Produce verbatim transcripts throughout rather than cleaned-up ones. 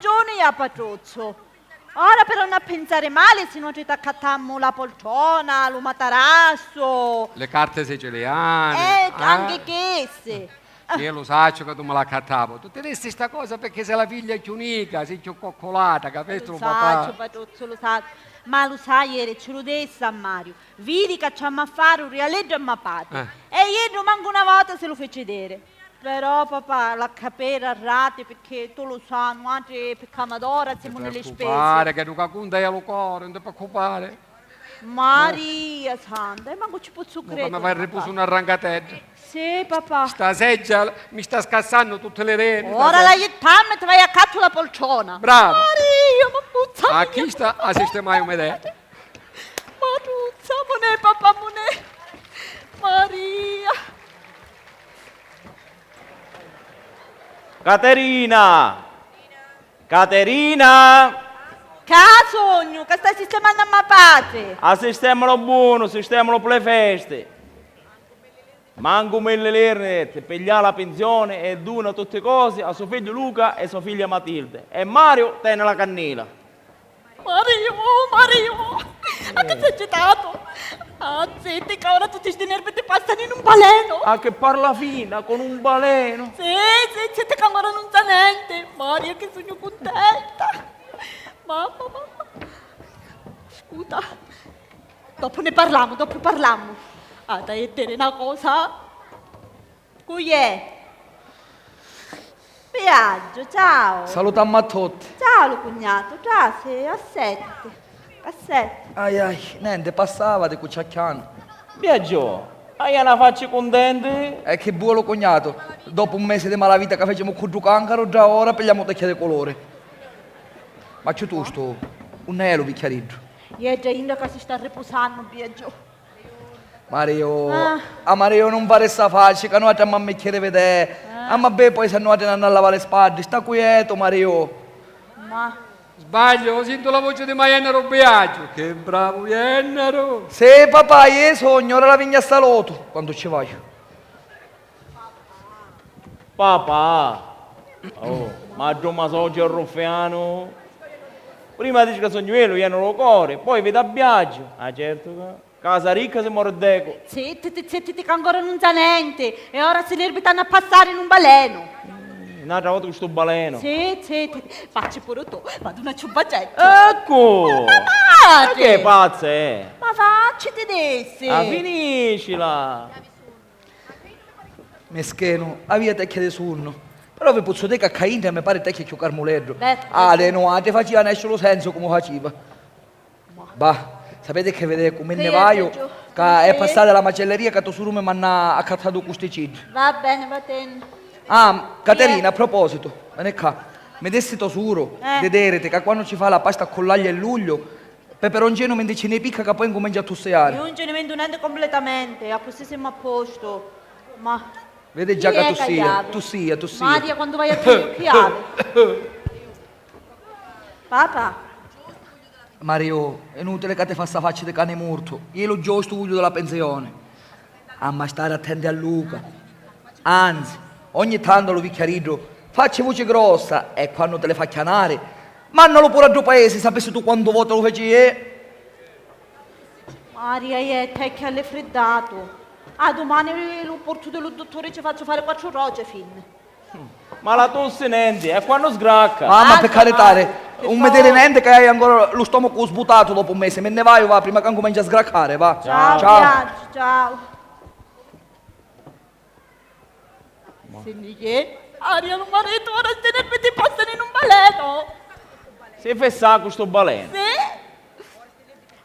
Ragiuni, ia Patruzzu. Ora però nun a pinsari mali si nuatri t'accattammu la poltrona, lu matarassu. Le carte siciliane. Eh, eh, anche chessi. Io lu sacciu ca tu mi l'accattavi. Tu ti dissi sta cosa pecchì sei la figlia cchiù nica, sei cchiù coccolata, capistu, lu papà? Lu sacciu, Patruzzu, lu sacciu. Ma lu sai, ieri ci lu dissi a Mariu. Vidi ca ci ammu a fari un rialeddu a ma patri. Eh. E iddu mancu una vota si lu fici diri. Però, papà, l'accapperi a rati, picchì tu lu sai, nuatri pi camadora simu nni li spisi. Nun ti preoccupari, chiddu ca cunta è lu cori, nun ti preoccupari. Maria Santa, e mancu ci pozzu crediri, papà. Ca mi fai ripusu na rangatedda. Sì, papà. Sta seggia mi sta scassannu tutti li reni. Ora la jittammi e ti vai accattu la poltrona. Brava. Maria, ma puzza mia. A chista a sistemai un medetto. Maruzza, munè, papà, munè. Maria. Caterina! Caterina! Ca sugnu, ca stai sistemannu a ma patri. A sistemalu bonu, sistemalu pi li festi. Mancu milli lirni detti, piglia la pinzioni e duna tutti cosi a so figghiu Luca e so figlia Matilde. E Mariu teni la cannila. Mariu, Mariu, a chi si agitatu? Ah, zitti, ca ora tutti sti nervi ti passanu in un balenu. Ah, che parla fina, con un balenu. Sì, sì, zitti, ca ancora nun sa nenti. Mariu, che sugnu cuntenta. Mamma, mamma. Scuta. Dopu ne parlamu, dopu parlamu. Ah, t'haiu a diri na cosa. Cu è? Biagiu, ciao. Salutammu a tutti. Ciao, lu cugnatu. Trasi, assettiti. Assettiti. Ai, ai, nenti, passava, dicu, ciacchiannu. Biagiu, hai na facci cuntenti? E chi voli, cugnatu? Dopu un mesi di malavita ca fecimu cu ddu cancaru, dda ora pigliamu tecchia di culuri. Ma ciutustu, unni è lu vicchiariddu? Iè dda inda ca si sta ripusannu, Biagiu. Mariu, ah, a Mariu nun fari ssa facci, ca nuatri ammu a micchiri vidè. Ah. Ammu a viri poi se nuatri n'annu a lavari li spaddi. Sta quietu, Mariu. Ma. Sbagliu, o sintu la voci di ma jennaru Biagiu. Che bravu jennaru! Sì, papà, iè sugnu, ora la vignu a salutu. Quantu ci vaiu? Papà! Oh, ma ddu ma soggiu è ruffianu? Prima dici ca sugnu iu lu jennaru lu cori, poi vidi a Biagiu. Ah, certu ca. Casa ricca si mori decu. Zittiti, zittiti, ca ancora nun sa nenti. E ora sti nervi t'hannu a passari in un balenu. Mm, n'atra vota cu stu balenu. Sì, zittiti. Facci puru tu, ma duna ciubbaceddu. Eccu! Ma che pazza è? Ma facci, ti dissi. Ah, finiscila. Mischinu, avia tecchia di sunnu. Però vi pozzu diri ca ccà intra mi pari tecchia cchiù carmuleddu. Beh, ah, di nuatri facia nesci lu sensu comu faciva. Bah, sapiti chi vi dicu, mi nni vaiu, ca è passata la macelleria ca to suru mi manna accattatu cu sti ciddi. Va beni, vatinni. Ah, Caterina, a propositu, veni ccà. Mi dissi to suru di diriti ca quannu ci fa la pasta cu l'agliu e l'ugliu, peperoncinu mentri ci nni picca ca poi incumencia a tussiari. Iu nun ci nni vintu nenti completamenti, accussì simu a postu. Ma. Vidi già ca tussia, tussia, tussia. Maria, quantu vai a tiri chi havi? Papa. Mariu, è inutili ca ti fa ssa facci di cani murtu. Iu lu giustu vugliu di la pinsioni. Amma stari attenti a Luca. Anzi, ogni tantu a lu vicchiariddu facci vuci grossa e quannu ti li fa chianari, mannalu puru a ddu paisi, sapissitu quantu voti lu feci iu. Maria, iè, tecchia alli friddatu. A dumani lu portu di lu dutturi, ci fazzu fari quattru roci e finni. Ma la tussi nenti, è quannu sgracca. Mamma, pi carità, un mi diri nenti ca hai ancora lu stomacu sbutatu dopu un mesi. Mi nni vaiu, va, prima ca ncumencia a sgraccari, va. Ciao, ciao. Biaggiu, ciao. Sinni chi? Aria lu maritu, ora sti nervi ti passanu in un balenu. Si fissa cu stu balenu. Sì?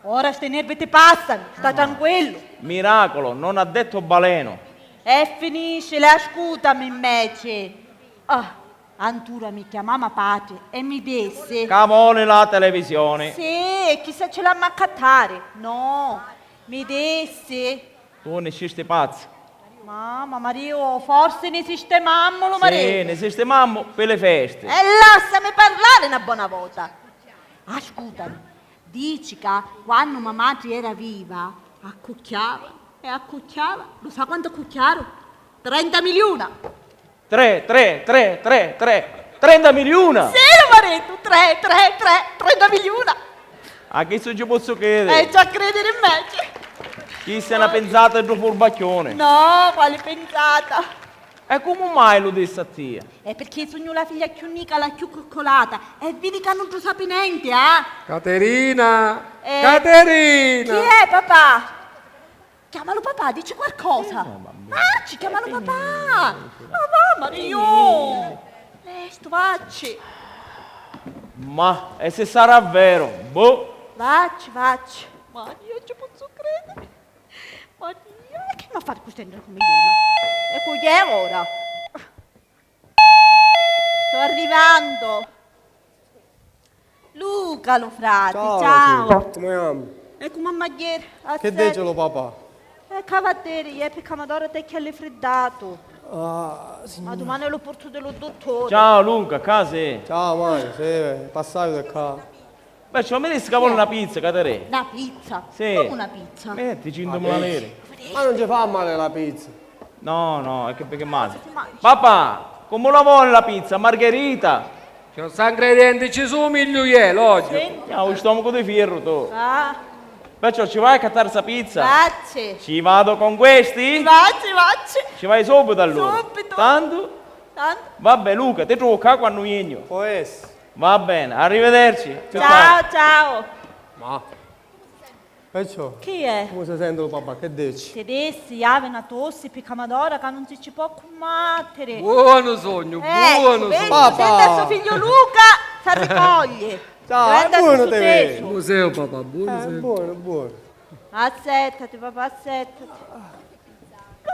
Ora sti nervi ti passanu, sta tranquillu. Miracolo, non ha detto baleno. E finiscila, ascutami inveci. Ah, antura mi chiamà ma patri e mi dissi. Ca voli la televisioni. Sì, e chissà ci l'amma accattari. No, mi dissi. Tu niscisti pazza. Mamma, Mariu, forsi ni sistemammu lu maritu. Sì, ni sistemammu pi li festi. E lassami parlari na bona vota. Ascutami, dici ca quannu ma matri era viva, accucchiava e accucchiava. Lu sa quantu accucchiaru? Trenta miliuna! Tre, tre, tre, tre, tre. Trenta miliuna! Sì, lu marittu, tre, tre, tre, trenta miliuna! A chistu ci pozzu crediri! Eh, già crediri in me! Chista è na pinzata di ddu furbacchiuni! No, quali pinzata? E comu mai lu dissi a tia? È pirchì sugnu la figlia cchiù nica, la cchiù coccolata, e vidi ca nun ddu sapi nenti, ah! Caterina! Eh, Caterina! Chi è, papà? Chiamalu papà, dici qualcosa. Eh, no, bambina. Vacci, chiamalu papà. Ma va, Mario. Prestu, vacci. Ma, e si sarà veru? Boh. Vacci, vacci. Mario, ci pozzu crediri. Mario, e chi m'ha fattu cu sti trenta miliuna? E cu è ora? Sto arrivando. Luca, lu frati, ciao. Ciao. Comu jamu? E comu a magghiri? Che dici lu papà? E ca va a diri, iè, picca ma d'ora t'è chiù allifriddatu. Ah, signora. Ma dumani lu portu di lu duttori. Ciao, Luca, ccà si? Ciao, Mario, sì, passai di ccà. Beh, ci mi dissi ca voli na pizza, Caterè. Na pizza? Sì. Comu na pizza? Metti cintumila liri. Ma non ci fa male la pizza. No, no, è che perché male. Papà, comu la voli la pizza? Margherita? Ci sta ingredienti, ci su migliu iè, l'ogghiu. Sì. Ah, un stomaco di fierro, tu. Ah. Perciò ci vai a accattare sta pizza? Vacci. Ci vado con questi? Vacci, vacci. Ci vai subito allora? Subito. Tanto? Tanto. Vabbè, Luca, ti trovo ccà quannu vegnu. Può essere. Va bene, arrivederci. Ciao, ciao. Ma, perciò, chi è? Comu si senti lu papà? Che dici? Ti dissi, havi na tossi picca ma d'ora ca nun si ci pò cummattiri. Buonu sognu, eh, buonu sognu. Papà! Senti a so figghiu Luca, s'arricogli. Ciao, è buono te vedi. Comu sei, papà? Buono sei. Eh, buono, buono. Assettati, papà, assettati.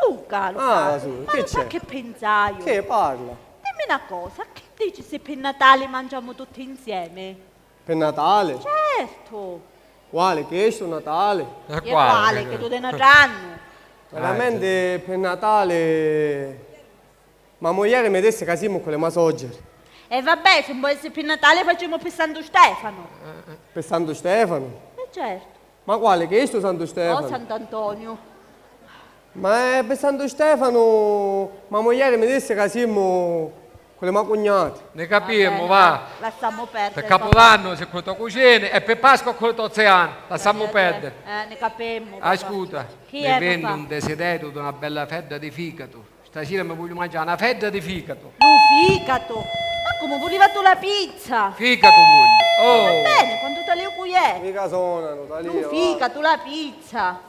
Luca, Luca, ah, su, ma che c'è? Che pensaio? Che parla? Dimmi una cosa, che dici se per Natale mangiamo tutti insieme? Per Natale? Certo! Quale? Chistu Natale? E quale? Che tu te ne danno? Veramente per Natale ma muglieri mi dissi ca simu cu li ma soggeri. E vabbè, se non può essere per Natale facciamo per Santo Stefano. Per Santo Stefano? E certo. Ma quale? Chistu Santu Stefanu? Oh, Sant'Antonio. Ma è pi Santu Stefanu, ma muglieri mi dissi ca simu cu li ma cugnati. Ne capimmu, va. Lassammu perdiri. Pi Capudannu si cu li to cucini e pi Pasqua cu li to ziani. Lassammu perdiri. Eh, ne capimmu, papà. Ascuta, mi vinni un desideriu di na bella fedda di ficatu. Stasira mi vogliu mangiari na fedda di ficatu. Lu ficatu? Ma comu, vuliva tu la pizza? Ficatu vogliu. Oh. Va bene, quantu taliu cu iè. Mica sonanu, taliu. Lu ficatu, la pizza.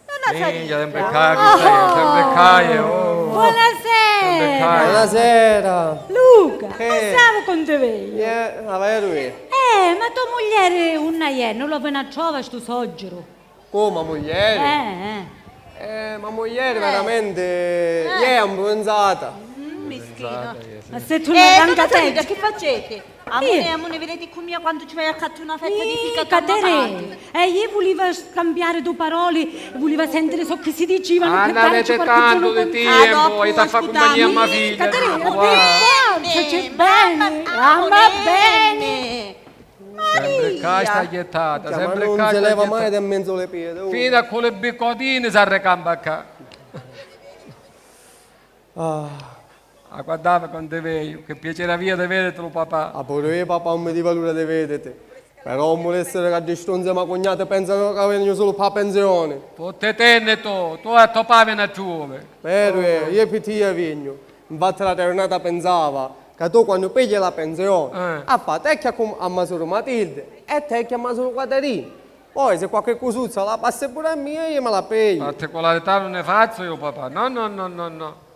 Non la sa. Minchia, sempre ccà, sempre ccà, oh. Buonasera. Sempre ccà. Buonasera. Luca, passavu con te veio. Eh, ma veru è. Eh, ma to muglieri unni è? Non lo veni a trova stu soggiru? Comu, a muglieri? Eh, eh. Eh, ma muglieri veramente, eh, iè, è abbunzata. Mm, mischina. Ma se tu non... Eh, anche te, che facete? Amore, amore, venite con mia quando ci vai a cacciare una fetta di fica. Caterina, eh, io volevo scambiare due parole, volevo sentire ciò che si dicevano, che pare ci qualcuno... Tanto di tempo, e ti fa compagnia a mia figlia. Caterina, c'è bene, ama bene. Sempre ccà sta jettata, sempre ccà sta jettata. Ma non si leva mai da mezzo le piedi, oh. Fino a cu li bicotini s'arricampa ccà. Ah. Ah, guardava quantu veio, che piacere avia di vediti lu papà. Ah, puru io, papà, non mi diva l'ura di vediti. Però non vuole essere ca di stonzi ma cugnati pensano ca vegnu solo pa pensione. Fottitenne tu, tu e to pa veni a truvami. Veru è, io pi tia vegnu. Infatti la ternata pensava ca tu quannu pigli la pensione, eh, a fa tecchia a masuru Matilde e tecchia a masuru Caterina. Poi se qualche cusuzza la passi puru a mia, io me la pigliu. Particularità non ne fazzu io, papà. No, no, no, no, no.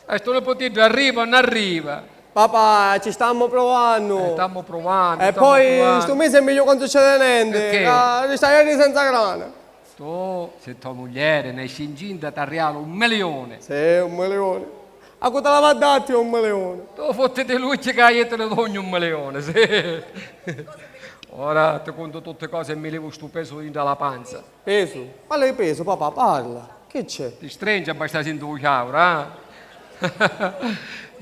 E stu niputiddu arriva o non arriva? Papà, ci stammu pruvannu. Eh, stammu pruvannu, e stammu poi pruvannu. Stu misi è megliu ca non succede nenti, ca stai senza grana. Tu, si to muglieri nesci incinta, t'arrialu un milioni. Sì, un milioni. A cu ti l'ava dati un milioni? Tu fottiti l'ucchi ca io ti ne dognu un milioni, sì. Ora ti contu tutti cosi e mi livu stu pesu dintra la panza. Pesu? Quali pesu, papà? Parla. Chi c'è? Ti stringi abbastasi ntu ciauru, eh?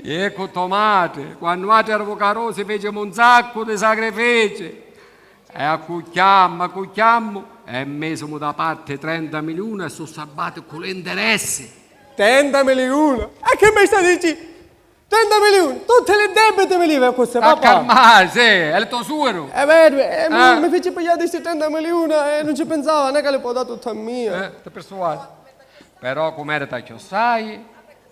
Eccu to matri, quannu atri eranu carusi fecimu un saccu di sacrifici. E accucchiammu, accucchiammu, e misimu da parti trenta miliuna e su sabbati cu l'interessi. Trenta miliuna? E chi mi sta dici? Trenta miliuni, tutti li debiti mi livi accussì, papà. Acca mai, sì, è il tuo suoru. È vero, eh, mi, mi fici pigliari sti trenta miliuni e non ci pensava, non è che li può dare tutti a mia. Eh, ti persuadi. Però cu merita chiossai,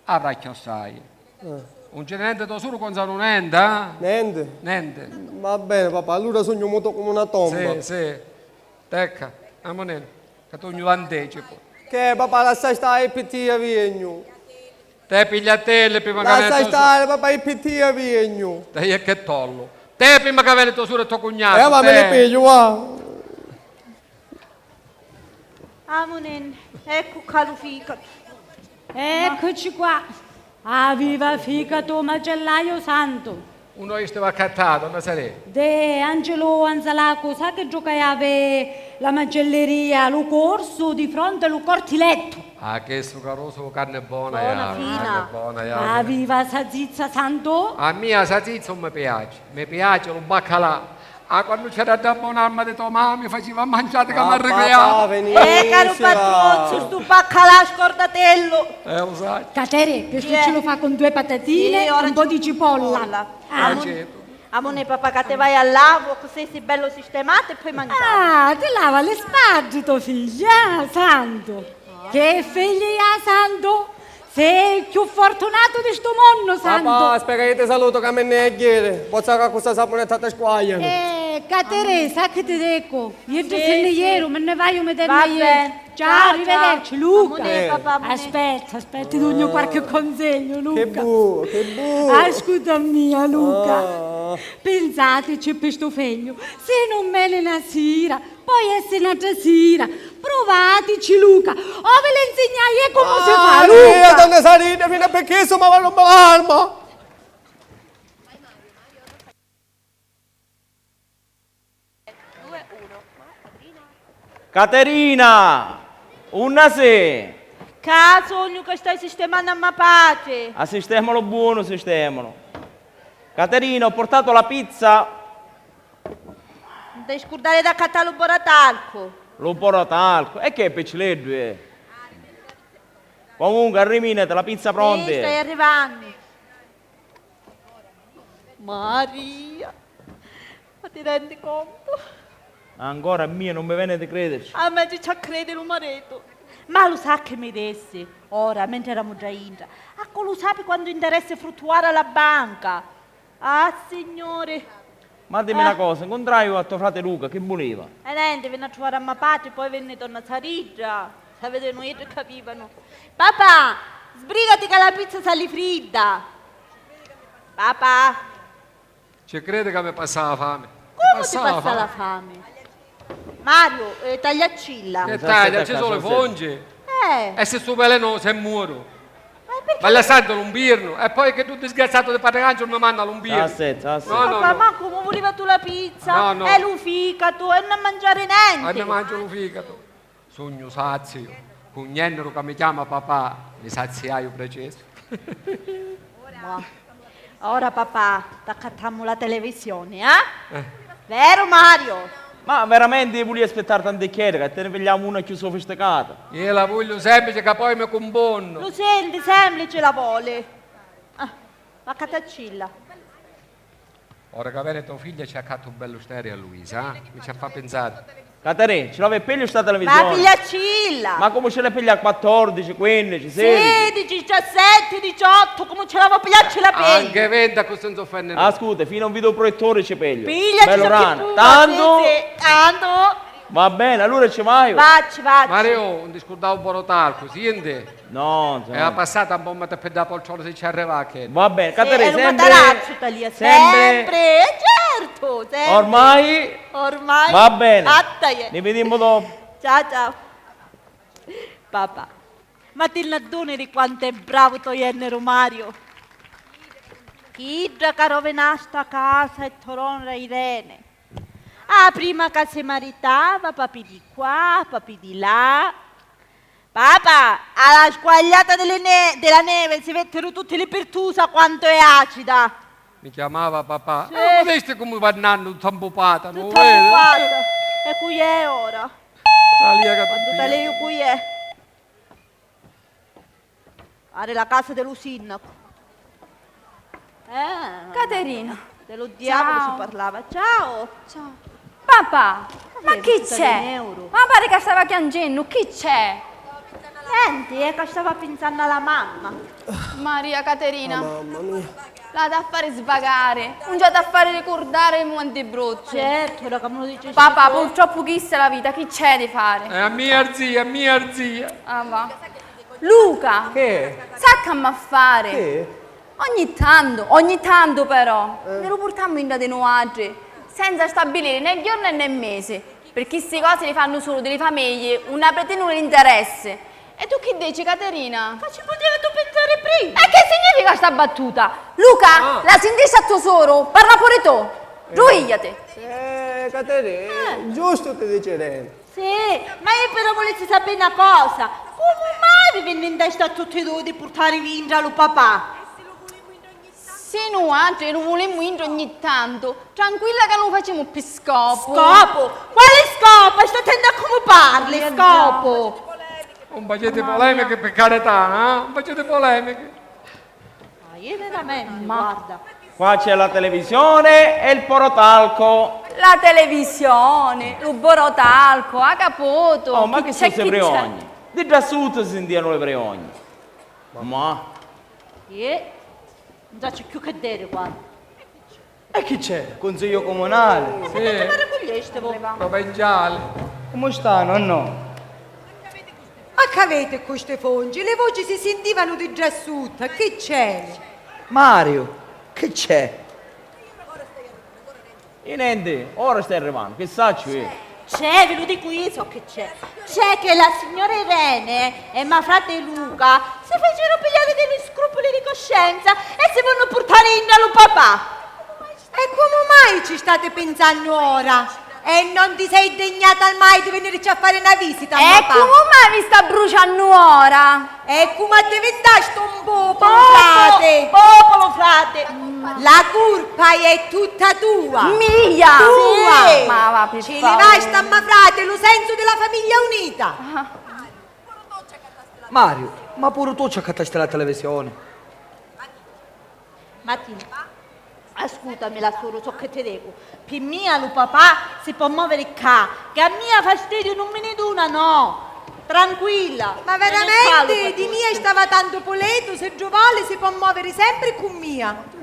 avrà chiossai. Eh. Non c'è niente, tuo suoru conzanu niente, eh? Niente? Niente. Va bene, papà, allora sogno muto come una tomba. Sì, sì. Tecca, amunì, che tu ogni vantaggi poi. Che, papà, lascia stare, pi tia viegnu. Te pigliatelli prima che... Lascia stare, papà, io pi tia viegnu. Dai, e che tollu. Te prima che veni tuo suoru e tuo cugnato. Eh, ma me li piglio, va. Amunì, eccu ccà lu ficatu. Eccoci qua. Aviva ficatu macellaio Santu. Uno isti va accattatu, non sarei. De Angelo Anzalaco, sa che giocaiavi la macelleria, lu corsu di fronte lu cortilettu. Ah, che su caruso carne bona, bona, fina. Carne bona, ja. Aviva sazizza Santu. A mia sazizza non mi piace, mi piace lu baccalà. Ah, quannu c'era da bonarma di to mami, faciva mangiati che m'arricreava. Eh, caru patruzzu, stu baccalà scordatellu. Eh, lo sai. Caterè, che stu ci lu fa con due patatine e un po' di cipolla. Ah. Amunì, papà, ca te vai a lavu, così si bello sistemato e poi mangiamo. Ah, ti lava le spaggi to figlio, eh, Santo. Che figli ha, Santo? Sei il più fortunato di sto mondo, Santo. Papà, aspetta che ti saluto, che mi ne ghiri. Pozza che questa sapunetta ti squaglia. Eh, Caterè, sa che ti dico? Io ti se ne ieri, me ne vai, io mi tengo ieri. Ciao, arrivederci, Luca. Aspetta, aspetta, ti dugnu qualche consiglio, Luca. Che bu, che bu. Ascolta mia, Luca. Pensateci per sto figlio. Se non mene una sera, poi essere un'altra sera. Provatici, Luca. O ve l'insegnai e come si fa, Luca. Io, donna Sarina, fino a perché insomma, ma non me l'arma. Caterina, unna si? Ca sognu ca stai sistemannu a ma patri. A sistemalo buono, sistemalo. Caterina, ho portato la pizza. Non ti scurdari d'accattà lu borotalcu. Lu borotalcu? E che piccileddu è? Comunque, arriminati, la pizza pronta è. Sì, stai arrivannu. Maria, ma ti rendi contu? Ancora a mia non mi vene di crederci. A me ci ci credi lu maritu. Ma lu sa chi mi dissi? Ora, mentre eramu già intra. A cu lu sapi quantu interessi fruttuari a la banca? Ah, Signuri! Ma dimmi una cosa, incontraiu a to frati Luca, chi vuliva? E nenti, vinni a truvari a ma patri, poi vinni donna Saridda. S'avitanu iddi capivanu. Papà, sbrigati ca la pizza sali fridda! Papà! Ci credi ca mi passava fami? Comu ti passa la fami? Mario, eh, tagliaccilla. Che taglia, ci sono le fongi. Eh. E se sto velenoso e muoru. Ma perché? Ma lasciatelo un birno. E poi che tu disgraziato di Patricancio non mi manda l'umbirno. Aspetta, aspetta. No, no, no. Ma comu vuliva tu la pizza? No, no. E lu ficato, e non mangiare niente. E ne mangio lu ficato. Sugnu saziu. Cu nienniru ca mi chiama papà, mi saziaiu precesu. Ma ora, papà, t'accattamu la televisioni, eh? Eh. Veru, Mario? Ma veramenti vulìa aspittari tanticchiedda, ca ti ni pigliamu una cchiù sofisticata? Iu la vogliu semplici, ca poi mi cumponnu. Lu senti, semplici la voli. Ah, ma accattaccilla. Ora ca veni to figlia ci accattu un bellu stereo a Luisa, eh? Mi ci fa pinsari. Caterè, ci l'avi a piglia sta televisioni? Ma pigliaccilla! Ma comu ci l'hai piglia a quattordici, quindici, sedici? Sedici, diciassetti, diciotto, comu ci l'avi a pigliacci la piglia? Anche vinti, accussì non s'offenni. Ascolta, fino a un videoproiettore ci pigliu. Pigliaci. Bellu grande. Tanto? Sì, sì, tanto. Va bene, allora ci vaiu. Vacci, vacci. Mario, non ti scurdà un borotalcu, sienti? No, no. È passata un po' ma ti pidda poltrona se ci arriva a che. Va bene, Caterè, eh, sempre, sempre. Sempre, certo, sempre. Ormai. Ormai. Va bene. Attaie. Ne vediamo dopo. Ciao, ciao. Papà, ma ti n'adduni di quantu è bravu to jenniru Mario? Chidda ca rovinà sta casa e to donna Irene. Ah, prima ca si maritava, papì di qua, papì di là. Papà, a la squagliata di li ne-, di la neve si vettiru tutti li pirtusa quantu è acida. Mi chiamava papà. Sì. Eh, ma vesti comu va nannu, tutta 'mpupata, non vedi? Tutta 'mpupata. E cu è ora? Talia. Quantu talìu cu è? Pari la casa di lu sinnacu. Eh, Caterina. Dello diavolo si parlava. Ciao. Ciao. Papà, ma chi c'è? Ma pari ca stava chiangennu, chi c'è? Nenti, è ca stava pinsannu a la mamma. Maria Caterina. Ah, mamma mia. L'hatu a fari svagari, nun ci hatu a fari ricurdari i mumenti brutti. Certu, ora ca mi lu dici. Papà, purtroppu chista è la vita, chi c'è di fari? È a mia zia, a mia zia. Ah, va. Luca! Che? Sa c'amma fari? Che? Ogni tantu, ogni tantu però, eh, ni lu purtammu intra di nuatri, senza stabiliri né jorna né mesi, pirchì sti cosi li fannu sulu di li famigli unni appartenunu l'interessi. E tu chi dici, Caterina? Ma ci putevi tu pinsari prima! E chi significa sta battuta? Luca, ah, la sintisti a to soru? Parra puru tu! Eh. Ruigliati! Eh, Caterina, eh, giustu ti dici Irene. Sì, ma io però vulissi sapè na cosa. Comu mai vi vinni in testa a tutti dui di purtarivi intra lu papà? Si nuatri lu vulimmu intra ogni tantu, tranquilla ca nun lu facimu pi scopu. Scopu? Quali scopu? E sta attenta a comu parli, scopu! Nun faciti polemichi, pi carità, eh? Nun faciti polemichi. Ah, io veramente, guarda. Qua c'è la televisione e il porotalco. La televisione, lu porotalco, a caputu. Oh, ma chi su' sti priogni? Di dda suta si sintianu li priogni. Ma. Iè, non sacciu cchiù che diri, guarda. E chi c'è? Cunsigliu cumunali? Sì. Ma chi ti pari cu gliesti, vo? Provinciali. Comu sta, nonno? Ma c'aviti cu sti fonci? Li voci si sintivanu di dda suta, chi c'è? Mariu, chi c'è? E nenti, ora stai arrivannu, chi sacciu io. C'è, vi lu dicu io so chi c'è. C'è che la signora Irene e ma frate Luca si faceru pigliari di li scrupuli di coscienza e si vonnu purtari intra lu papà. E comu mai ci stati pinsannu ora? E non ti sei degnata mai di venirci a fari na visita a me papà? E comu mai vi sta bruciannu ora? E comu addivintasti un populu, frate? Populu, frate! La curpa è tutta tua! Mia! Tua! Sì. Ma va, pi favuri. Ci livasti a me frate lu sensu di la famiglia unita! Ah. Mariu, ma puru tu ci accattasti la televisione? Matilda, ascutami la suru, so che ti dicu. Pi mia lu papà si pò moviri ccà, che a mia fastidiu nun mi ni duna, no. Tranquilla. Ma veramenti di mia stava tantu pulitu, si ddu voli si pò moviri sempri cu mia.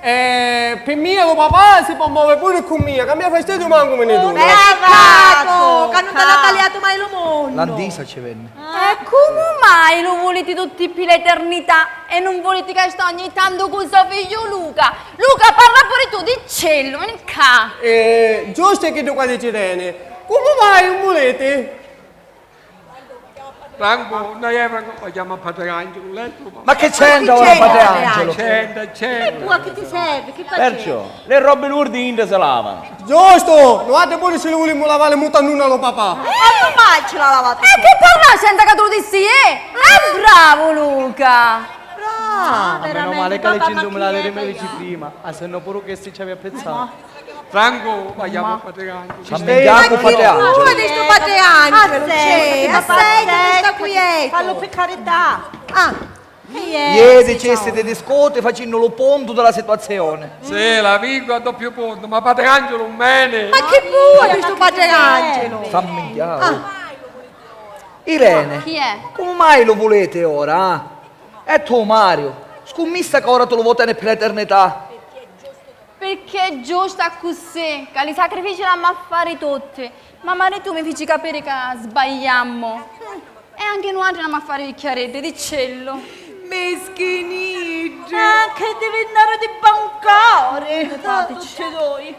E pi mia lu papà si pò movi puru cu mia, ca a mia fastidiu mancu mi ni duna. Peccatu, ca nun t'hannu taliatu mai lu munnu. La ntisa ci veni. E comu mai lu vuliti tutti pi l'eternità e nun vuliti ca sta ogni tantu cu so figghiu Luca? Luca, parra puru tu, dicillu, veni ccà. E giustu è chiddu ca dici Irene, comu mai nun vuliti? Franco, no è Franco, ma chiama Patriangelo, letto. Ma che c'entra ora Patriangelo? C'entra, c'entra. E poi a chi ti servi? Chi facevi? Perciò, le robe lurdi intra se lavano. Giustu! Nuatri puru ci li vulimmu lavari mutannuna a lu papà! E comu mai ci l'ha lavatu? E chi parra senza ca tu lu dissi, eh? E bravu Luca! Bravo! Ah, meno male ca li cintumila liri mi dici prima, ah, se no puru chesti ci avi apprezzatu. Franco, va chiama Patriangelo. Ci stai cu Patriangelo? Ma chi stu Patriangelo? Assai, assai, sta quietu. Fallu pi carità. Ah. Ieri dicesti di discuti facennu lu puntu di la situazione. Sì, la virgola a doppiu puntu, ma Patriangelo un mene. Ma chi vuoi di stu Patriangelo? San Michiaru. Ah. Irene, chi è? Comu mai lu vuliti ora, ah? E tu, Mario, scummissa ca ora tu lu voti pi l'eternità? Pirchì è giustu accussì, ca li sacrifici l'amma fari tutti, ma maritu mi fici capiri ca sbagliammu. E anchi nuatri n'amma fari vicchiareddi, dicillu. Mischiniddi! Ah, chi divinnaru di bancori! Tutti dui!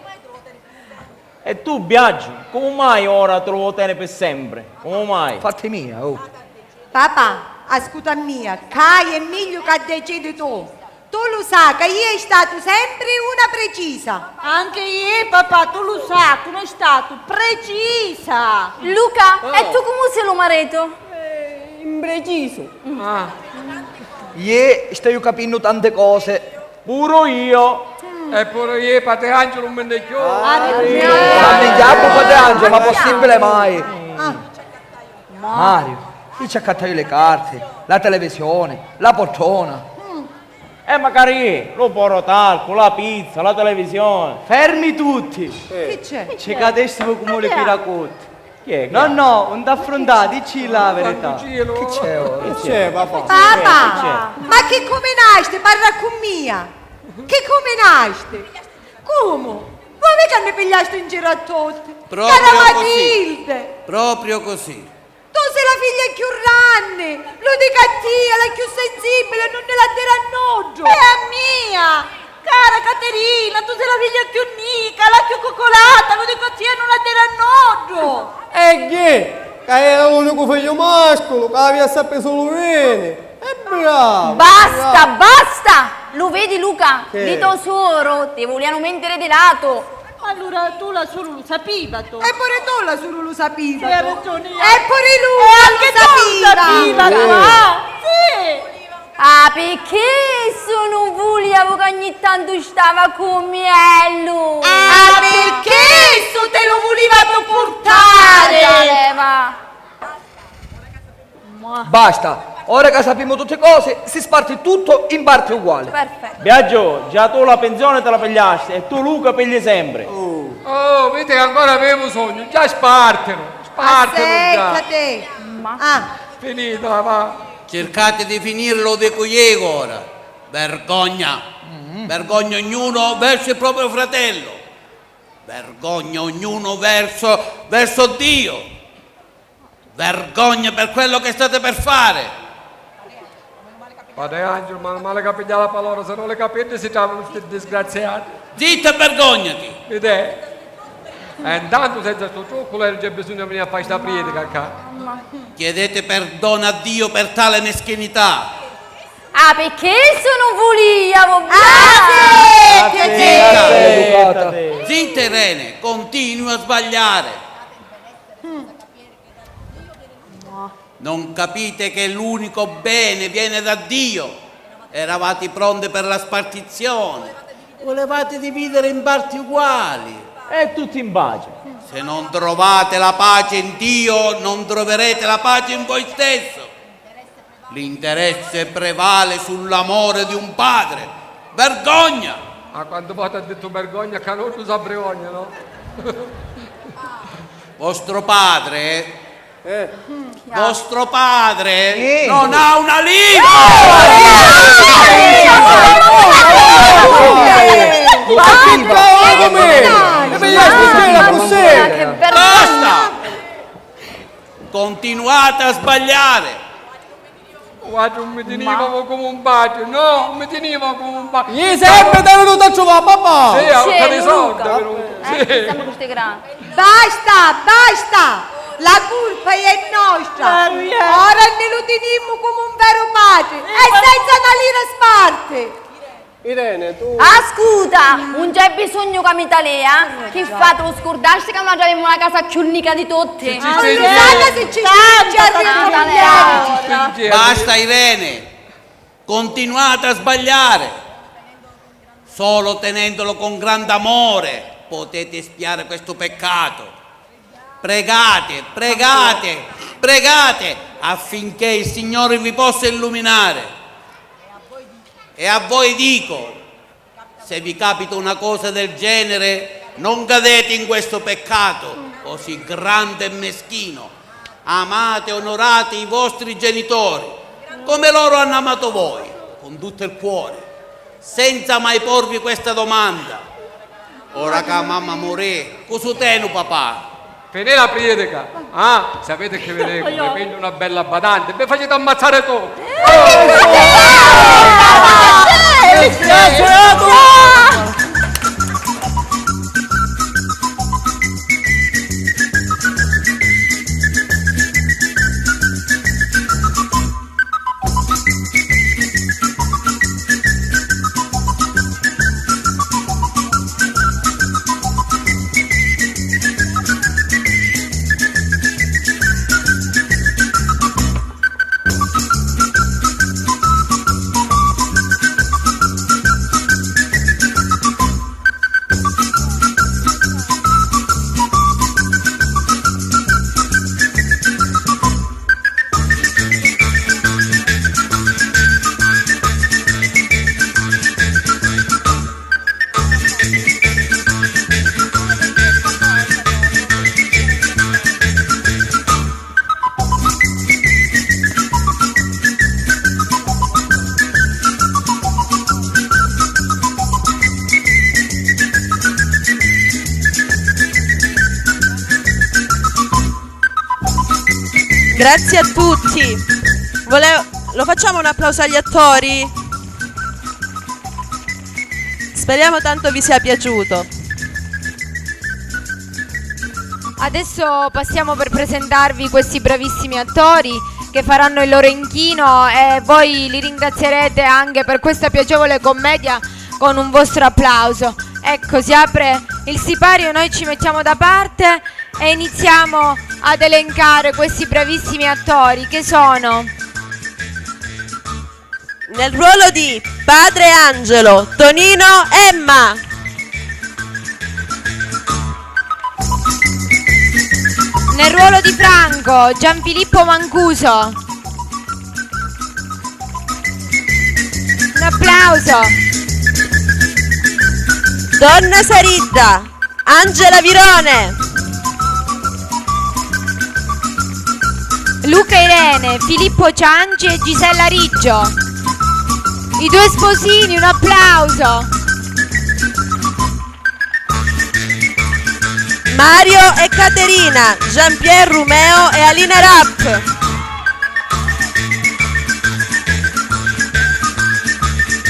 E tu, Biaggiu, comu mai ora tu lu voti pi sempri? Comu mai? Fatti mia, oh! Papà, ascuta a mia, ca è migliu ca decidi tu. Tu lu sa ca iu è statu sempri una precisa. Anche iu, papà, tu lu sa, comu è statu precisa. Luca, e tu comu si lu maritu? Eh, imprecisu. Ah. Iu staiu capinnu tanti cosi. Puru iu. E puru iu, Patriangelo, un minni cchiù. Ah, Patriangelo, ma possibile mai? Ah. Mario, chi ci accattaiu li carti, la televisioni, la poltrona. Mm. E macari lu poro talcu, la pizza, la televisioni. Fermi tutti! Eh. Chi c'è? Ci cadessimu comu li piracutti. Chi è? No, no, un t'affruntati, dicci la verità. Chi c'è ora? Chi c'è, papà? Papà, ma chi cuminasti? Parra cu mia. Chi cuminasti? Comu? Voi ca nni pigliasti in giru a tutti? Proprio così. Cara Matilde! Proprio così. Tu si la figlia chiù ranni, lu dicu a tia, la chiù sensibili, nun ni la diri a nuddu. E a mia! Cara Caterina, tu si la figlia chiù nica, la chiù coccolata, lu dicu a tia, nun la diri a nuddu. E chi? Ca era l'unicu figliu masculu, ca avia sapiri sulu beni. E bravo! Basta, bravo. Basta! Lu vidi, Luca? Che? Li to suoru ti vulianu mintiri di latu. Allura tu la suru lu sapivatu. E puru tu la suru lu sapivatu. Sì, hai ragioni. E puru lu sapiva. Sì. Ah, picchì issu nun vuliavu ca ogni tantu stava cu miellu. Ah, picchì issu ti lu vulivatu purtari. Dai, va. Basta, ora ca sapimu tutti cosi, si sparti tuttu in parti uguali. Perfettu. Biagio, già tu la pinsioni ti la pigliasti e tu Luca pigli sempri. Oh, vidi ca ancora avemu sognu, già spartinu, spartinu già. Assettati. Ma. Ah. Finitila, va. Circati di finiri, lu dicu iu ora. Vergogna. Vergogna ognunu versu il proprio fratello. Vergogna ognunu verso, verso Dio. Vergogna per quello che state per fare! Padre Angelo, meno male ca pigghiai la palora, se no li capiddi si travanu sti disgraziati. Zittu e vergognati! Vidè? E intantu senza stu truccu lei non c'è bisogno di venire a fare sta predica qua. Chiedete perdono a Dio per tale meschinità. Ah, picchì issu nun vuliavu. Ah, sì, sì, sì. Zitta! Zitta, Irene, continui a sbagliare. Non capite che l'unico bene viene da Dio? Eravate pronti per la spartizione. Volevate dividere in parti uguali. E tutti in pace. Se non trovate la pace in Dio, non troverete la pace in voi stesso. L'interesse prevale sull'amore di un padre. Vergogna! Ma quantu voti ha dittu vergogna, ca nuddu s'abbrivogna, no? Vostro padre, eh, vostro padre, eh, non ha una lingua! Basta! Continuate a sbagliare! Guarda, non mi teniva come un padre, no, non mi teniva come un padre. Iu sempri t'haiu venutu a truvà, papà! Sì, a vota di soldi, Luca. Venutu. Eh, sì. Siamo tutti grandi. Basta, basta! La curpa è nostra! Ora nni lu tinimu comu un veru patri e senza na lira sparti! Irene, tu. Ascuta, un c'è bisognu ca mi talia, chi fatu, lu scurdasti ca nuatri avemu la casa cchiù nica di tutti? Allura, si ci spingi a ripuliari. Basta, Irene, continuate a sbagliare. Solo tenendolo con grande amore potete espiare questo peccato. Pregate, pregate, pregate affinché il Signore vi possa illuminare. E a voi dico, se vi capita una cosa del genere, non cadete in questo peccato così grande e meschino. Amate e onorate i vostri genitori, come loro hanno amato voi, con tutto il cuore, senza mai porvi questa domanda. Ora ca mamma murì, cu su tenu papà? Finì la predica, ah? Sapete che vi dico? Mi piglio una bella badante, mi facete ammazzare tutti! Grazie a tutti. Vole-, lo facciamo un applauso agli attori? Speriamo tanto vi sia piaciuto. Adesso passiamo per presentarvi questi bravissimi attori che faranno il loro inchino e voi li ringrazierete anche per questa piacevole commedia con un vostro applauso. Ecco, si apre il sipario, noi ci mettiamo da parte e iniziamo ad elencare questi bravissimi attori che sono. Nel ruolo di padre Angelo, Tonino Emma. Nel ruolo di Franco, Gianfilippo Mancuso. Un applauso. Donna Saridda, Angela Virone. Luca Irene, Filippo Cianci e Gisella Riggio. I due sposini, un applauso. Mario e Caterina, Jean-Pierre Rumeo e Alina Rapp.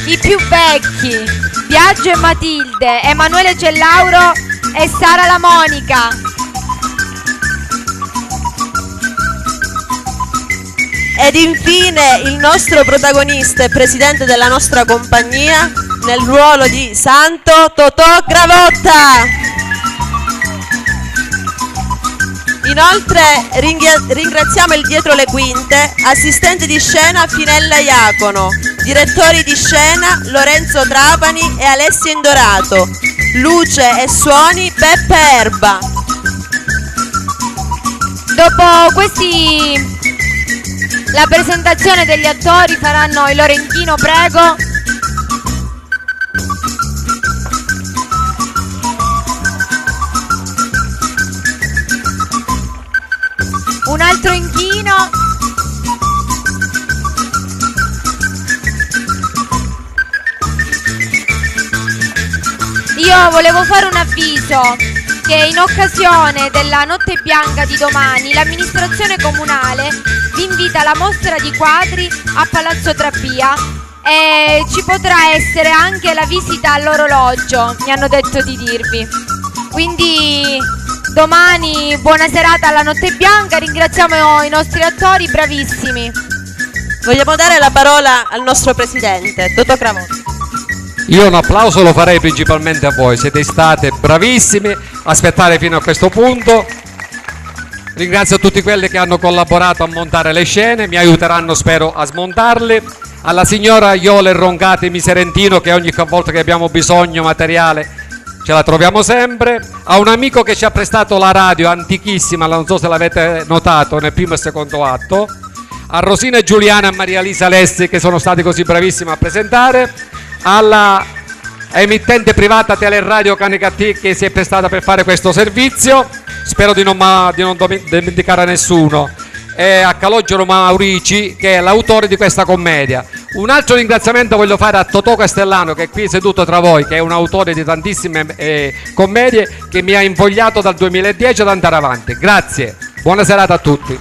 I più vecchi, Biagio e Matilde, Emanuele Cellauro e Sara la Monica. Ed infine il nostro protagonista e presidente della nostra compagnia, nel ruolo di Santo, Totò Cravotta. Inoltre ringhia-, ringraziamo il dietro le quinte, assistenti di scena Finella Iacono, direttori di scena Lorenzo Trapani e Alessia Indorato, luce e suoni Peppe Erba. Dopo questi, la presentazione degli attori, faranno il loro inchino, prego. Un altro inchino. Io volevo fare un avviso che in occasione della Notte Bianca di domani l'amministrazione comunale vi invita alla mostra di quadri a Palazzo Trabbia e ci potrà essere anche la visita all'orologio, mi hanno detto di dirvi. Quindi domani buona serata alla Notte Bianca, ringraziamo i nostri attori, bravissimi. Vogliamo dare la parola al nostro presidente, Totò Cravotta. Io un applauso lo farei principalmente a voi, siete state bravissimi a aspettare fino a questo punto. Ringrazio tutti quelli che hanno collaborato a montare le scene, mi aiuteranno, spero, a smontarli. Alla signora Iole Rongati Miserentino, che ogni volta che abbiamo bisogno materiale ce la troviamo sempre. A un amico che ci ha prestato la radio antichissima, non so se l'avete notato, nel primo e secondo atto. A Rosina Giuliana e Maria Lisa Alessi, che sono stati così bravissimi a presentare. Alla emittente privata Teleradio Canicattì, che si è prestata per fare questo servizio. Spero di non, ma-, di non domi-, dimenticare a nessuno. E a Calogero Maurici, che è l'autore di questa commedia. Un altro ringraziamento voglio fare a Totò Castellano, che è qui seduto tra voi, che è un autore di tantissime, eh, commedie, che mi ha invogliato dal duemiladieci ad andare avanti. Grazie, buona serata a tutti.